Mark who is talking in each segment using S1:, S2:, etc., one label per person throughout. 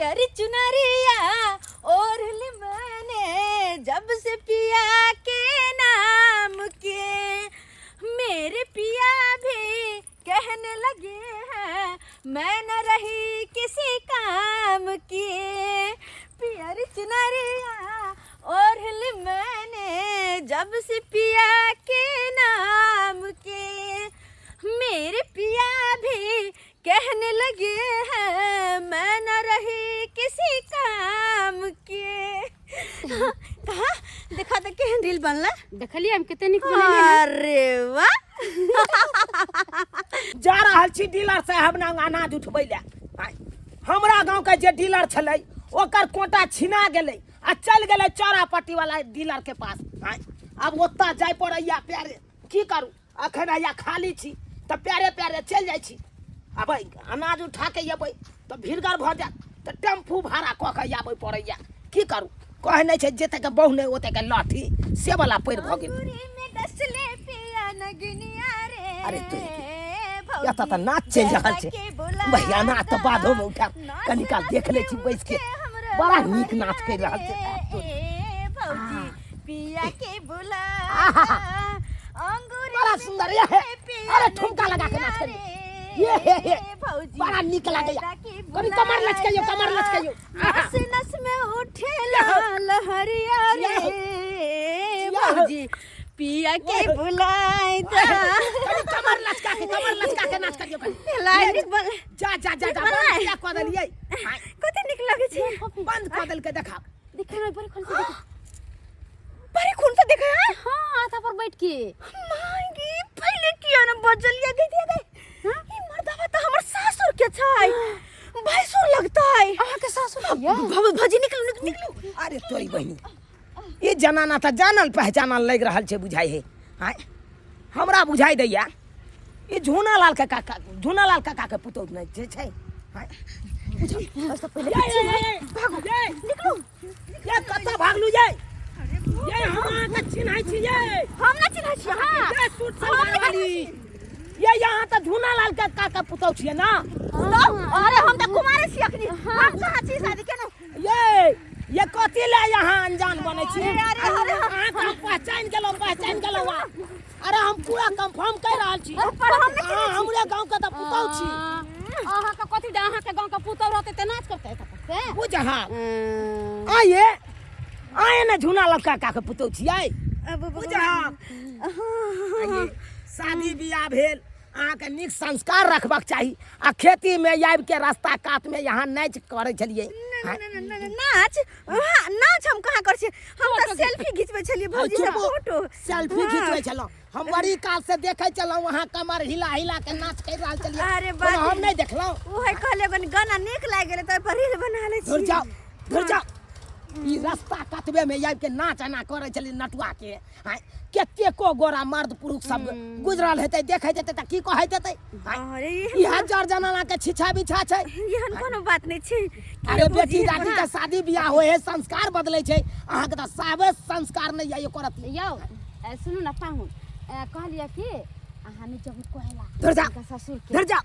S1: पियरी चुनरिया ओढ़ ली मैंने जब से पिया के नाम के। मेरे पिया भी कहने लगे हैं मैं न रही किसी काम की। पियरी चुनरिया ओढ़ ली मैंने जब से पिया के नाम के। मेरे पिया भी कहने लगे हैं मैं न रही किसी काम के। कहाँ देखा तो केहन रील बनला।
S2: देखलिए हम कते नीक बनेलिए ना।
S1: अरे वाह।
S3: जा रहल छी डीलर साहब ना अनाज उठबै लए। आँय, हमरा गाँव के जे डीलर छलै ओकर कोटा छिना गेलै आ चलि गेलै चौरापट्टी वाला डीलर के पास। आँय, आब ओतऽ जाय पड़ैया प्यारे, की करू अखन हैया खाली छी तऽ प्यारे प्यारे चलि जाइ छी। आबै अनाज उठा के अबै तऽ भीड़गर भऽ जायत तऽ टेम्पू भाड़ा कऽ के आबै पड़ैया। की करू, कहै नहि छै जतेक बहु नहि ओतेक लाठी, से वाला पैर भऽ गेल।
S1: अंगूरी में डसले पिया नगनिया रे।
S3: अरे तोरी के। एतऽ तऽ नाच चलि रहल छै। भैया अनाज तऽ बाधोमे उठायब, कनी काल देख लै छी बैस के, बड़ा नीक नाच करि रहल छै।
S1: ए भौजी पिया के बुला अंगूरी
S3: बड़ा सुंदर ये है। अरे ठुमका लगा के नाच करियौ। ये हे हे। बड़ा नीक लागैया। कनी कमर लचकैयौ, कमर लचकैयौ।
S1: नस नस में उठेला लहरिया रे भौजी पिया के बुलाए दा।
S3: कनी कमर लचका के, कमर लचका के नाच करियौ कनी।
S1: लाइन नीक बन
S3: जा जा जा जा,
S1: बन
S3: बंद किया कऽ देलियै?
S1: कते नीक लगै छै।
S3: बंद कऽ देलकै देखा।
S2: देखे ना बड़ी खोल से देखे।
S1: बड़ी खून से देखे हैं?
S2: हाँ, आधा पर बैठ के।
S1: मांगी पहले किया ना बजलिया गई दिया गई। ई मर्दावा तो हमर सासुर के छै, भैंसुर लगता है।
S2: अहाँ के सासुर के या?
S1: भौजी निकलू निकलू निकलू।
S3: अरे तोरी बहिनी, ई जनाना तऽ जानल पहचानल लागि रहल छै बुझाइ है। आँय, हमरा बुझाइ दैया ई झूना लाल के काका, झूना लाल काका के पुतोहु नहि जे छै। आँय,
S1: बस पहिले
S3: ये, ये, ये,
S1: भागू
S3: ये,
S1: निकलू।
S3: ये कतऽ भागलू ये? ये हम अहाँके चिन्है छी ये।
S1: हम ना चिन्है छी अहाँ।
S3: ये सूट सलवार वाली। ये यहाँ तऽ झूना लाल के काका पुतोहु छियै ना?
S1: तो अरे हम तऽ कुमारे छी अखनी, हम कहाँ छी शादी केने।
S3: ये कथी ले यहाँ अनजान बनै छी?
S1: अरे, अरे, अरे,
S3: अहाँके हम पहचानि गेलहुँ, पहचानि गेलहुँ। अरे हम पूरा कंफर्म कहि रहल छी।
S1: पर हम नहि
S3: अहाँ हमरे गाँव के तऽ पुतहु छी।
S2: अहाँके कथी दे, अहाँके गाँव के पुतहु रहतै तऽ नाच करतै तऽ से?
S3: बुझ अहाँ। आइए, आइए ने झूना लाल काका के पुतहु छियै। बुझ अहाँ। आइए, शादी बियाह भेल, अहाँके नीक संस्कार रखबाक चाही। आ खेती में आबि के रास्ता कात में यहाँ नाच करै छलियै।
S1: नाच? हाँ, नाच हम कहाँ करै छियै? हम तऽ सेल्फी घिचबै छलियै भौजी से फोटो।
S3: सेल्फी घिचबै छलहुँ। हम बड़ी काल से देखै छलहुँ अहाँ कमर हिला हिला के नाच कर रहल छलियै।
S1: अरे बाप
S3: हम नहि देखलहुँ।
S1: ओहे कहलियै कनी गाना नीक लागि गेलै तऽ ओहि पर रील बना लै छी।
S3: धुर जाओ, धुर जाओ। ई रास्ता कतबे में आबि के नाच एना करै छलियै नटुआ के। आँय, कतेको गोरा मर्द पुरुष सब गुजरल हेतै, देखैत हेतै तऽ की कहैत हेतै? आँय,
S1: अरे
S3: इएह जर जनाना के छिछा बिछा छै।
S1: एहन कोनो बात नहि छै।
S3: अरे बेटी दादी के शादी बियाह होय है, संस्कार बदलै छै, अहाँके तऽ साबे संस्कार नहि यऽ एको रत्ती।
S2: यौ, सुनू ने पाहुन, कहलियै कि अहाँ नहि जब कहेला
S3: धुर जा।
S2: हुनका ससुर के।
S3: धुर जा।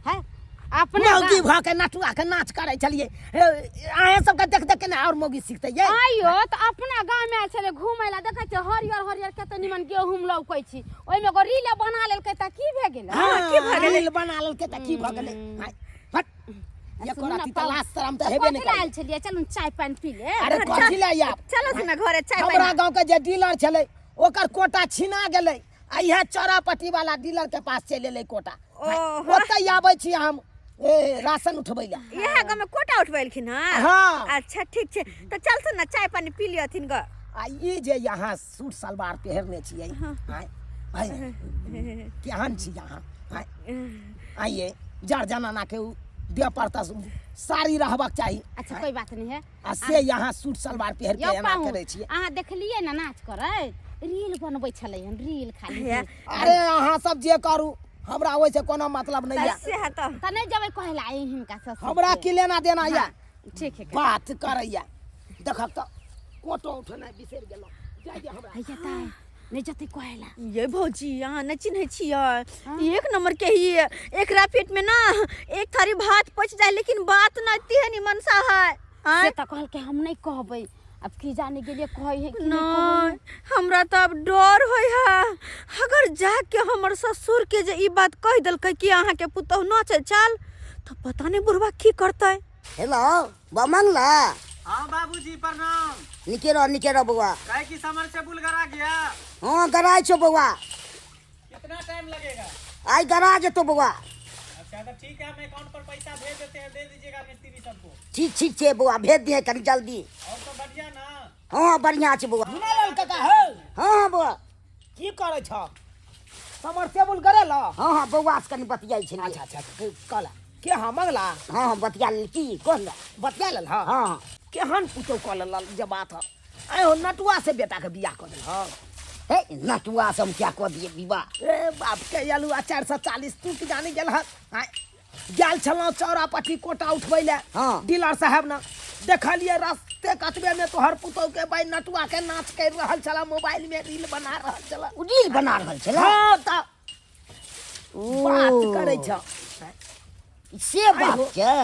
S2: है? अपने
S3: मौगी भऽ के नटुआ के नाच करै छलियै। हे, अहें सबके देख देख के ने आओर मौगी सिखतै यै।
S2: आइयो तऽ अपना गाँव में आयल छलै घूमै ला, देखै छियै हरियर हरियर कते निमन गेहूँ लौकै छी, ओहिमे एगो रील बना लेलकै तऽ की भए गेलै?
S3: हाँ, की भऽ गेलै? रील बना लेलकै तऽ की भऽ गेलै? हाय, हट।
S2: आ
S3: एको
S2: सुनू ने
S3: राति तऽ
S2: पाहुन,
S3: लाज शरम तऽ हेबे नहि
S2: कथी ला
S3: करै।
S2: आयल छलियै? चलू ने चाय पानि पी ले।
S3: अरे कथी ला आयब?
S1: चलो ने घरे चाय पानि।
S3: हमरा गाँव के जे डीलर छलै ओकर कोटा छिना गेलै आ इएह चौरापट्टी वाला डीलर के पास चलि एलै कोटा।
S1: ओहो।
S3: ओतहि आबै छी हम राशन उठबै लए।
S1: इएह गाँव में कोटा उठबेलखिन हँ?
S3: हाँ।
S1: अच्छा ठीक छै, तऽ चलथुन ने चाय पानि पी लिअथिन ग।
S3: आ ई जे यहाँ सूट सलवार पहिरने छियै, आँय, आँय, केहन छी अहाँ? आँय, आइए जर जनाना के उ देह पर तऽ साड़ी रहबाक चाही।
S2: अच्छा कोई बात नहीं है।
S3: आ से यहाँ सूट सलवार पहिर के
S2: यौ
S3: एना
S2: पाहुन,
S3: करै छियै।
S2: अहाँ देखलियै ने नाच करैत? रील बनबै छलै हन, रील खाली।
S1: हे।
S3: अरे अहाँ सब जे करू, हमरा ओहिसँ कोनो मतलब नहि यऽ।
S1: से है तऽ।
S2: तऽ नहि जेबै कहै लए हिनका ससुर
S3: हमरा
S2: के।
S3: की लेना देना यऽ?
S2: ठीक है।
S3: बात करैया। देखक तऽ कोटो उठेनाइ बिसरि गेलहुँ। जाय दे हमरा।
S2: हैया ताइ, नहि जेतै कहै ला।
S1: ये भौजी, अहाँ नहि चिन्है छियै, एक नंबर के ही है। एकरा पेट में ना एक थारी भात पच जाए, लेकिन बात ना इतनी है निमन सा है।
S2: से तऽ कहलकै हम नहि कहबै, अब की जाने गेलियै कहै है कि नहि कहै।
S1: नहीं, हमरा तऽ अब डर होइ है, अगर जाके हमर ससुर के जे ई बात कहि देलकै कि अहाँके पुतहु नचै चाल, तऽ पता नहि बुढ़वा की करतै।
S4: हेलो बमंगला।
S5: हाँ बाबूजी प्रणाम।
S4: निके रह, निके रह बउआ।
S5: काहे की समर से बुल गरा गया?
S4: हाँ गराय छो बउआ।
S5: कितना टाइम लगेगा?
S4: आई गरा जेतो बउआ।
S5: अच्छा तो ठीक है, हम अकाउंट पर पैसा भेज देते हैं, दे दीजिएगा मिस्त्री सबको।
S4: ठीक ठीक छे बउआ, भेज दिहे कनी जल्दी।
S5: और सब बढ़िया ना?
S4: हाँ बढ़िया छे बउआ।
S3: मुनालाल काका हो।
S4: हाँ हाँ बउआ।
S3: की करै छ? समरसेबुल करेला?
S4: हाँ हाँ बउआ से कनी बतियाइ छलियै।
S3: अच्छा अच्छा, कहला के हाँ मंगला?
S4: हाँ हाँ बतिया लेल। की कहला?
S3: बतिया लेल। हाँ
S4: हाँ।
S3: केहन पुतौ कऽ लेलक जे बात ह? आइ हो नटुआ से बेटा के बियाह कऽ देल। हाँ
S4: हे नटुआ से हम क्या कऽ दिए विवाह?
S3: ए बाप के अलुआ 440 तू की जानी गेल हत। आइ गेल छलहुँ चौरापट्टी कोटा उठबै ले।
S4: हाँ।
S3: डीलर साहब ना देखलिए रास्ते कतबे में तोहर पुतौ के बाई नटुआ के नाच कर रहल छला, मोबाइल में रील बना रहल छला।
S4: उ रील बना रहल छला?
S3: हाँ त बात करै छ
S4: से बात छै।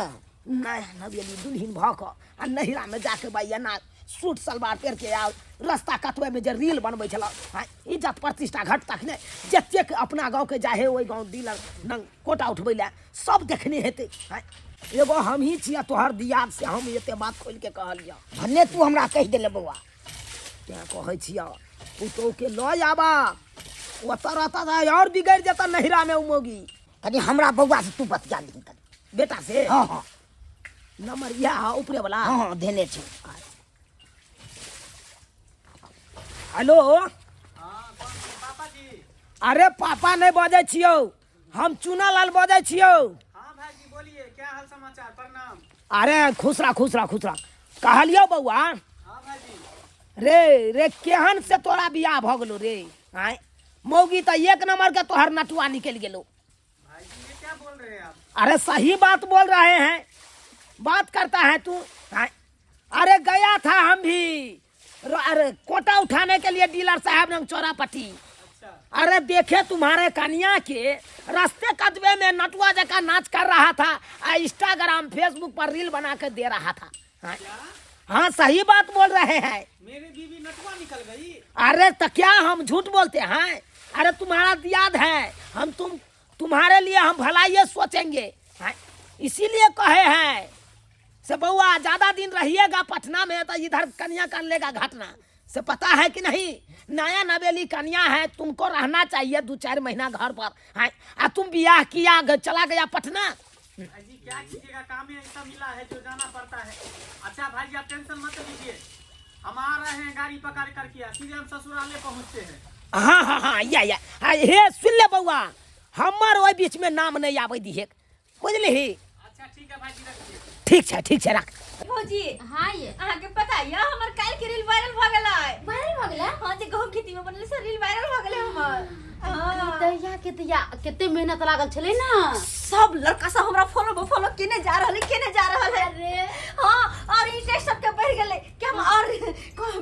S3: नया नवेली दुल्हिन भऽ कऽ आ नहिरा में जाके बाई एना सूट सलवार पहिर के आ रास्ता कतबे में जे रील बनबै छला, हाँ, इज्जत प्रतिष्ठा घटतक नहि। जतेक अपना गाँव के जाहे ओहि गाँव डीलर नंग कोटा उठबै लए सब देखने हेतै। हाँ, एगो हमही छियै तोहर दियाद से हम एते बात खोलि के कहलियऽ।
S4: भने तू हमरा कहि देले बौआ।
S3: तें कहै छियऽ पुतोहु के लऽ आबा, ओतऽ रहता तऽ आओर बिगड़ि जेतऽ नहिरा में उ मौगी।
S4: कनि हमरा बौआ से तू बतिया लिही कनि।
S3: बेटा से?
S4: हाँ हाँ।
S3: नंबर इएह है ऊपरे वाला?
S4: हाँ हाँ देने छी।
S3: हेलो।
S5: हाँ कौन पापा जी?
S3: अरे पापा नहीं बजै छियौ, हम चूनालाल बजै छियौ।
S5: हाँ भाई जी बोलिए, क्या हाल समाचार? प्रणाम।
S3: अरे खुश रह खुश रह खुश रह। कहलियौ बौआ।
S5: हाँ भाई जी।
S3: रे रे केहन से तोरा बियाह भऽ गेलो रे? आँय मौगी तऽ एक नंबर के तोहर नटुआ निकलि गेलो।
S5: भाई जी ये क्या बोल रहे हैं आप?
S3: अरे सही बात बोल रहे हैं, बात करता है तू। आँय अरे गया था हम भी अरे कोटा उठाने के लिए डीलर साहब ने चौरापट्टी।
S5: अच्छा।
S3: अरे देखे तुम्हारे कन्या के रास्ते कदबे में नटुआ जका नाच कर रहा था आ इंस्टाग्राम फेसबुक पर रील बना के दे रहा था। हाँ हाँ सही बात बोल रहे हैं।
S5: मेरी बीवी नटुआ निकल गई।
S3: अरे तो क्या हम झूठ बोलते हैं? अरे तुम्हारा याद है, हम तुम्हारे लिए हम भला ये सोचेंगे। हाँ, इसीलिए कहे हैं से बउआ ज्यादा दिन रहिएगा पटना में तो इधर कन्या कर लेगा घटना, से पता है कि नहीं? नया नवेली कन्या है, तुमको रहना चाहिए 2-4 महीना घर पर। हाँ, आ तुम बियाह किया चला गया पटना।
S5: भाई जी क्या कीजिएगा, काम ही ऐसा मिला है जो जाना पड़ता है। अच्छा भाई जी आप टेंशन मत लीजिए, हम आ रहे हैं गाड़ी पकड़ करके, सीधे हम ससुराले पहुँचते हैं।
S3: हाँ हाँ हाँ या या हाँ, हे सुन ले बउआ, हमर ओहि बीच में नाम नहीं आबै दिहे, बुझलिही?
S5: अच्छा ठीक है भाई जी रखिए।
S3: ठीक छै ठीक छै रख।
S1: भौजी।
S2: हाँ ये।
S1: अहाँके पता यऽ हमर काल्हि के रील वायरल भऽ गेलै।
S2: वायरल भऽ गेलै?
S1: हाँ, जे गहूम खेती में बनल से रील वायरल भऽ गेलै हमर। हाँ।
S2: दहिया के दहिया कते मेहनत लागल छलै ना।
S1: सब लड़का सब हमरा फॉलो पर फॉलो केने जा रहल है, केने जा रहल है।
S2: अरे।
S1: हाँ, और इंटरेस्ट सबके बढ़ गेलै कि हम और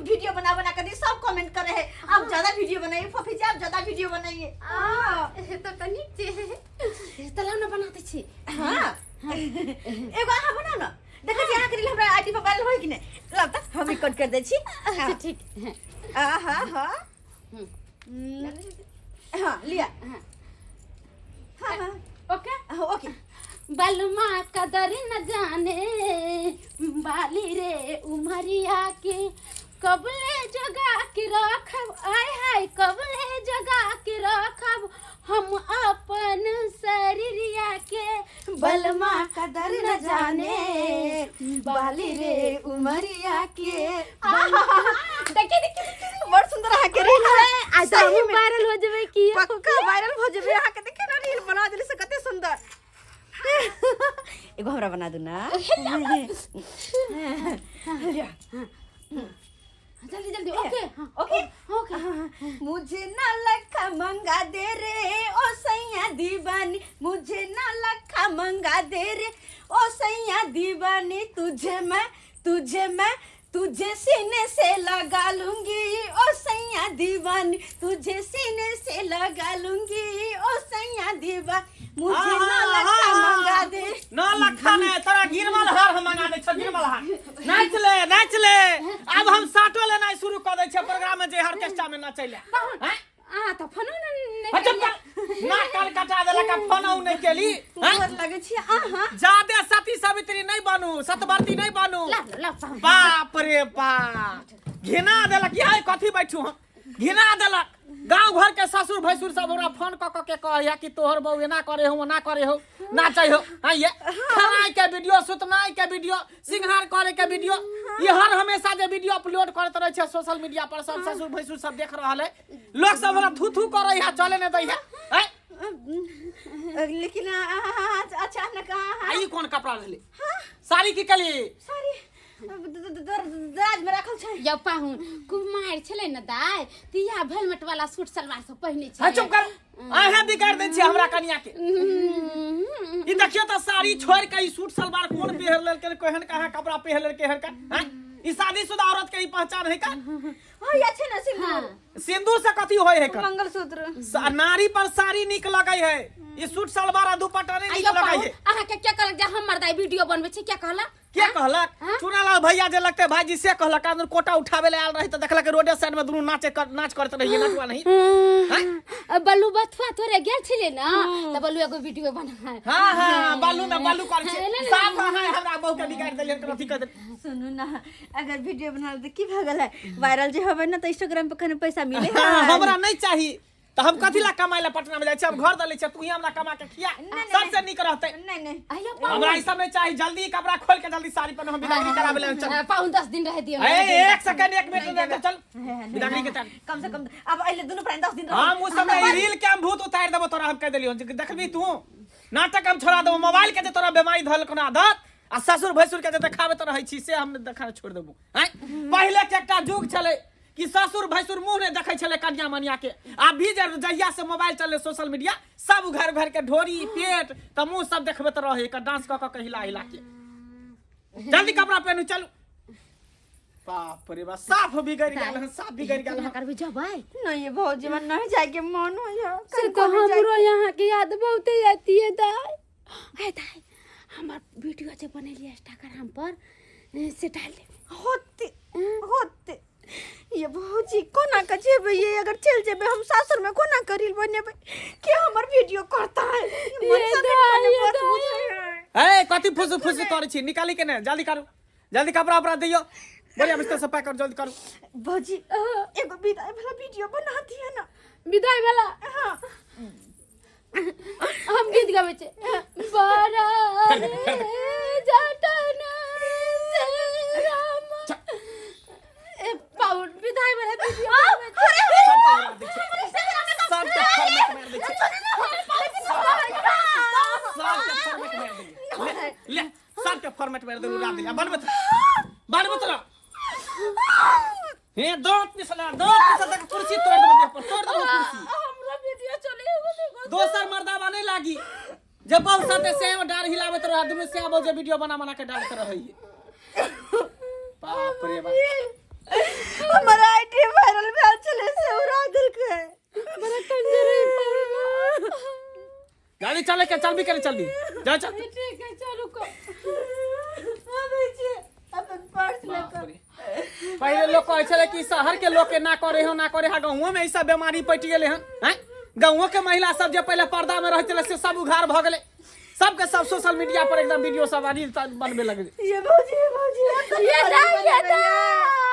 S1: वीडियो बना बना के दी, सब कमेंट करे है आप ज्यादा वीडियो बनाइए फफी जी, आप ज्यादा वीडियो बनाइए।
S2: हाँ, ए तो तनी छै। तऽ लाउ ना बना दै छी।
S1: हाँ। एगो अहाँ बनाउ ना, देखै छी अहाँके रील हमरा आईडी पर वायरल होय कि नहि। लाउ तऽ हम रिकॉर्ड कर दै छी।
S2: अच्छा ठीक है।
S1: हाँ हाँ हाँ। हाँ लिया।
S2: हाँ।
S1: हाँ हाँ।
S2: ओके?
S1: हाँ, ओके।
S2: बलमा कदर न जाने बाली रे उमरिया के, कबले जगा के रखब, आय हाय कबले जगा के रखब हम अपन शरीरिया के,
S1: बलमा कदर न जाने बाली रे उमरिया के।
S2: देखिए देखिए
S1: बड़ सुंदर अहाँके रील है।
S2: आज
S1: सही
S2: हमहूँ
S1: में।
S2: वायरल हो जेबै की?
S1: पक्का वायरल भ जेबै अहाँके। देखिए ना रील बना देली से कते सुंदर। एगो हमरा बना दू ना।
S2: जल्दी जल्दी। ओके हाँ,
S1: ओके?
S2: ओके।
S1: मुझे ना लखा मंगा दे रे ओ सैया दीवानी, मुझे ना लखा मंगा दे रे ओ सैया दीवानी, तुझे मैं तुझे मैं तुझे सीने से लगा लूंगी ओ सैया दीवानी, तुझे सीने से लगा लूंगी ओ सैया दीवानी, मुझे नौ लखा मंगा दे।
S3: नौ लखा ने तोरा गिरमल हार हम मंगा दै छौ, गिरमल हार। नाच ले, नाच ले। आब हम साटो लेनाइ शुरू कऽ दै छियै प्रोग्राम में, जे ऑर्केस्ट्रा में नचै ले।
S2: पाहुन, अहाँ तऽ फोनो नहि
S3: हट, चुप कर। नाक कान कटा देलक आ फोनो नहि केली। हैं?
S1: गोर लगै छी अहाँ।
S3: जादे सती सावित्री नहि बनू, सतवर्ती नहि बनू।
S2: ला ला पाहुन।
S3: बाप रे बाप, घिना देलक। यहाँ कथी बैठू हम, घिना देलक। गांव घर के ससुर भैंसुर सब हमरा फोन क क के कहैया कि तोहर बहू एना करे हो, ओना करे हो, नाचै हो। हाँ, ये खेनाइ के वीडियो, सुतनाइ के वीडियो, सिंगार करे के वीडियो, ये हर हमेशा जे वीडियो अपलोड करैत रहै छै सोशल मीडिया पर, सब ससुर भैंसुर सब देख रहल है। लोग सब हमरा थू थू करे है, चले नहीं दै है। हैं?
S1: लेकिन अचानक
S3: आ ई कोन कपड़ा रहले? साड़ी की कली?
S1: साड़ी दराज में राखल छै।
S2: यौ पाहुन, कुमारि छलै ने दाइ, तऽ इएह भेलमेट वाला सूट सलवार सब पहिने
S3: हाँ,
S2: छलै।
S3: चुप कर। अहाँ बिगाड़ दै छियै हमरा कनिया के। ई देखियौ तऽ साड़ी छोड़ के ई सूट सलवार कोन पहिर लेलकै, केहन कहाँ कपड़ा पहिर लेलकै हन का? हैं? ई शादीशुदा औरत के ई पहचान है का?
S1: हाँ, ये छै ने सिंदूर।
S2: हाँ।
S3: सिंदूर से कथी होय है का?
S1: मंगलसूत्र।
S3: नारी पर साड़ी निक लगै है, ई सूट सलवार आ दुपट्टा नहीं निक
S2: आइयो
S3: लगै
S2: पाहुन,
S3: है।
S2: अहाँके के कहलक जे हमर दाइ वीडियो बनबै छै? के कहलक?
S3: के कहलक?
S2: हाँ?
S3: चुनालाल भैया जे लगते भाईजी से कहलक। अंदर कोटा उठावे ले आयल रही तऽ देखलक रोडे साइड में दुनू नाचे कर, नाच करत रहिए, नटुआ नहीं।
S2: हाँ? बल्लू बथुआ तोरे गेल छलै ना, तऽ बल्लू एगो वीडियो बना।
S3: हाँ हाँ, बालू में बालू कर
S2: हाँ,
S3: छे साफ। हाँ, हमरा बहू के बिगाड़ देलियन, कथी कर देलियन।
S1: सुनू ना, अगर वीडियो बना तऽ की भऽ गेल है? वायरल जे होबे ना तऽ इंस्टाग्राम पर कने पैसा मिले है।
S3: हाँ, हमरा नहीं चाही तऽ हम कथी ला कमाए ला पटना में जाइ छी? हम घर दले छी, तू ही हमरा कमा के खिया, सबसे नीक रहतै।
S1: नहीं नहीं।
S2: आइयो
S3: हमरा ई सब नहीं चाही। जल्दी कपड़ा खोल के जल्दी साड़ी पहनो, हम बिदागरी कराबे ले चल।
S2: पाहुन, 10 दिन रह दियौ।
S3: ए, एक सेकंड, एक मिनट रह, चल बिदागरी के टाइम।
S1: कम से कम अब अइले दुनू प्राणी 10 दिन रहो।
S3: हम उस समय ई रील के हम भूत उतार देबो तोरा, हम कह देलियो। देखबी तू नाटक, हम छोड़ा देबो मोबाइल के। जे तोरा बीमारी धल कोनो आदत आ ससुर भैंसुर के जे देखाबे तो रहै छी से हम देखा छोड़ देबो। आँय, पहिले के एकटा युग छलै कि ससुर भैंसुर मुंह नहि देखै छलै कनिया मनिया के। आ भी जे जहिया से मोबाइल चललै, सोशल मीडिया, सब घर घर के ढोरी पेट तऽ मुंह सब देखबैत रहै, एकर डांस कऽ कऽ के हिला हिला के। जल्दी कपड़ा पहनू, चलू। बाप रे बाप, साफ बिगड़ गेल हन, साफ बिगड़ गेल हन।
S2: करबै जबै?
S1: नहीं ये भौजी, मन नहीं जाए के मन हो या।
S2: से तो हमरो यहाँ के याद बहुते आती है दाई। हे दाई, हमर वीडियो जे बनेलियै इंस्टाग्राम पर, से डाल दे।
S1: होते होते ये भौजी, कोना के जेबै ये? अगर चल जेबै हम सासुर में, कोना के रील बनेबै? के हमर वीडियो करता है? ये मन
S2: ये
S1: से
S2: दाई,
S1: नहीं
S2: ये
S1: बस
S2: दाई।
S1: बुझै है।
S3: ए, कथी फुसु फुसु करै छी? निकाली के ने, जल्दी करू, जल्दी कपड़ा उपड़ा दियौ, बढ़िया बिस्तर सब पैक करू, जल्दी करू।
S1: भौजी, एगो विदाई वाला वीडियो बना दिया ना।
S2: विदाई वाला?
S1: हाँ।
S2: हम गीत गाबै छै, बड़ा रे जटन से राम। ए पाउन, विदाई वाला वीडियो बनबै छै।
S3: सबके उड़ा दै छै, सबके फॉर्मेट मारि दै छै, सबके फॉर्मेट मारि देलियै। ले ले, सबके फॉर्मेट मारि देलु, उड़ा देलियै। बनबैत रह, बनबैत रह। हे, दांत पिसला, दांत पिसला तक कुर्सी तोड़ देबो, देह पर तोड़ देबो कुर्सी।
S2: हमरा वीडियो चले एगो।
S3: दोसर मर्दाबा नहीं लागी जे बहु साथे से डार हिलाबैत रह, दुनू से बहु जे वीडियो बना बना के डालैत रहै। बाप रे बाप।
S1: हमर आईडी वायरल भेल छलै, से उड़ा देलकै।
S2: बड़ा कंजर है पाउन।
S3: गाड़ी चले के चलबी करे, चलबी जा, चल।
S2: ठीक है, चलू को।
S1: आबै छी अपन पर्स लऽ
S3: बाप
S1: कऽ।
S3: रे। पहिले लोग कहै छलै कि शहर के लोग के ना करे हो, ना करे हा। गाँवो में ऐसा बीमारी पटि गेलै हन। हैं, गाँवो के महिला सब जे पहिले पर्दा में रहै छलै से सब उघार भऽ गेलै, सबके सब सोशल मीडिया पर एकदम वीडियो सब आ रील सब बनबे लगलै।
S1: ये भौजी, ये भौजी,
S2: ये दाई, ये दाई।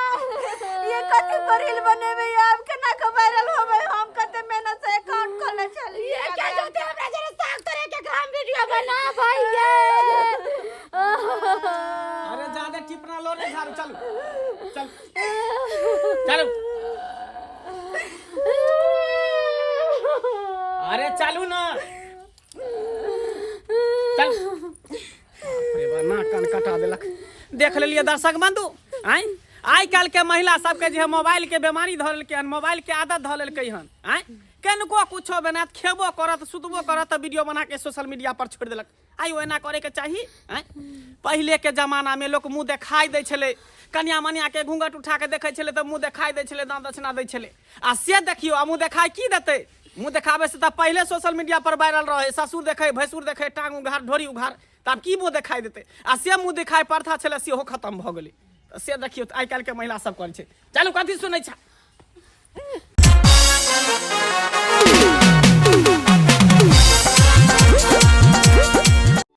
S1: ये कथी पर रील बनेबै आब? केना के वायरल होबै? हम कते मेहनत से अकाउंट खोलने छलियै।
S2: ये क्या जोते हमरा जरा साग तोरे के हम वीडियो बना भैया।
S3: अरे, ज्यादा टिपना लो नहीं झाड़ू। चलू, चल चलू। अरे चलू ना, चल। बाप रे बा, नाक कान कटा देलक। देख लेलियै दर्शक बंधु, आँय, आइ काल्हि के महिला सबके जे है मोबाइल के बीमारी धऽ लेलकै हन, मोबाइल के आदत धऽ लेलकै हन। आँय, कनिको कुछो बनात, खेबो करत, सुतबो करत तऽ वीडियो बना के सोशल मीडिया पर छोड़ि देलक। आइयो एना करे के चाही? आँय, पहिले के जमाना में लोक मुंह देखाई दै छलै
S5: कनिया मनिया के घूंघट उठा के देखै छलै तऽ मुँह देखाइ दै छलै, दान दक्षिणा दै छलै। आ से देखियौ, आ मुँह देखाइ की देतै? मुँह देखाबै से तऽ पहिले सोशल मीडिया पर वायरल रहै, ससुर देखै, भैंसुर देखै, टांग उघार, ढोरी उघार, तऽ आब की मुँह देखाइ देतै? आ से मुँह देखाइ प्रथा छलै, सेहो खतम भऽ गेलै। तऽ से देखियौ, आइ काल्हिके महिला सब करै छै। चलू, कथी सुनै छै?